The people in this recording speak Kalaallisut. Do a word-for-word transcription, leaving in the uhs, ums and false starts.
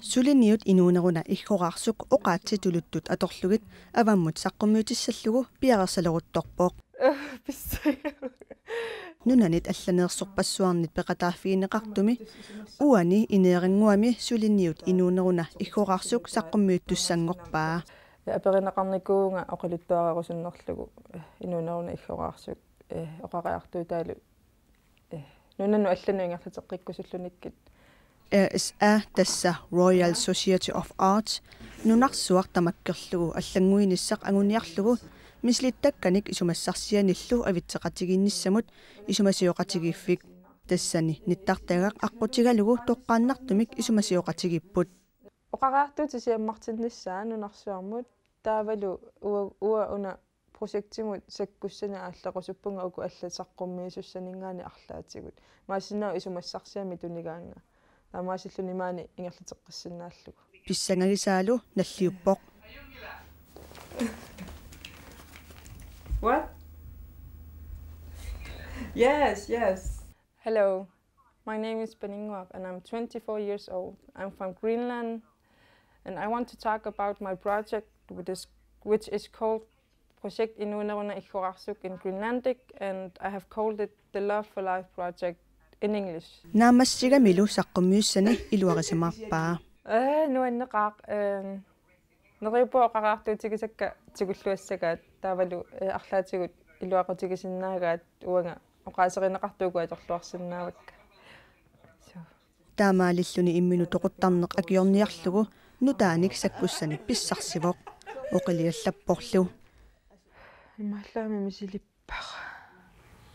Suliniut inuuneruna Iggoraarsuk oqaatsit tuluttut atorlugit avammut saqqummiutissallugu piareersaleruttorpoq. Pissaaga. Nunanit allaneersorpassuarnit peqataaffigineqartumi uani Ineerannguami suliniut inuuneruna Iggoraarsuk saqqummiuttussanngorpaa. Aperineqarnikuuvunga oqaluttuarerusunnerlugu, eh, inuuneruna Iggoraarsuk, eh, oqariartuutaalu, eh, nunanut allanut ingerlateqqikkusullunikkit. R S A, tassa Royal Society of Arts, nunarsuaq tamakkerlugu allannguinissaq anguniarlugu misilittakkanik isumassarsianillu avitseqatigiinnissamut isumasioqatigiiffik. Tassani nittartagaq aqqutigalugu toqqaannartumik isumasioqatigiipput. Oqariartuutit siammartinnissaat nunarsuarmut taavalu ua-, uanga una projektimut sakkussanik aallequsuppunga uku allat saqqummiisussaninngaanniit arlaatigut. Maassinnaavoq isumassarsiamik tunigaannga. Taamaasilluni maani ingerlateqqissinnaalluni. Pissangagisaalu nalliuppoq. What? Yes, yes. Hello, my name is Paninnguaq and I'm twenty-four years old. I'm from Greenland and I want to talk about my project, which is, which is called Projekt Inuuneruna Iggoraarsuk in Greenlandic, and I have called it the Love for Life Project in English. Naammassigamilu saqqummiussani iluarisimaarpaa. Ee, nuanneqaaq, ehm, neriuppunga oqariartuutigisakka tigulluassagaat taavalu, eh, arlaatigut iluaqutigisinnaagaat uanga oqaaserineqartugut atorluarsinnaavakka. So. Taamaalilluni imminut toquttarneq akiorniarlugu nutaanik sakkussanik pissarsivoq. Oqiliallapporlu. Imaallaami misilippara.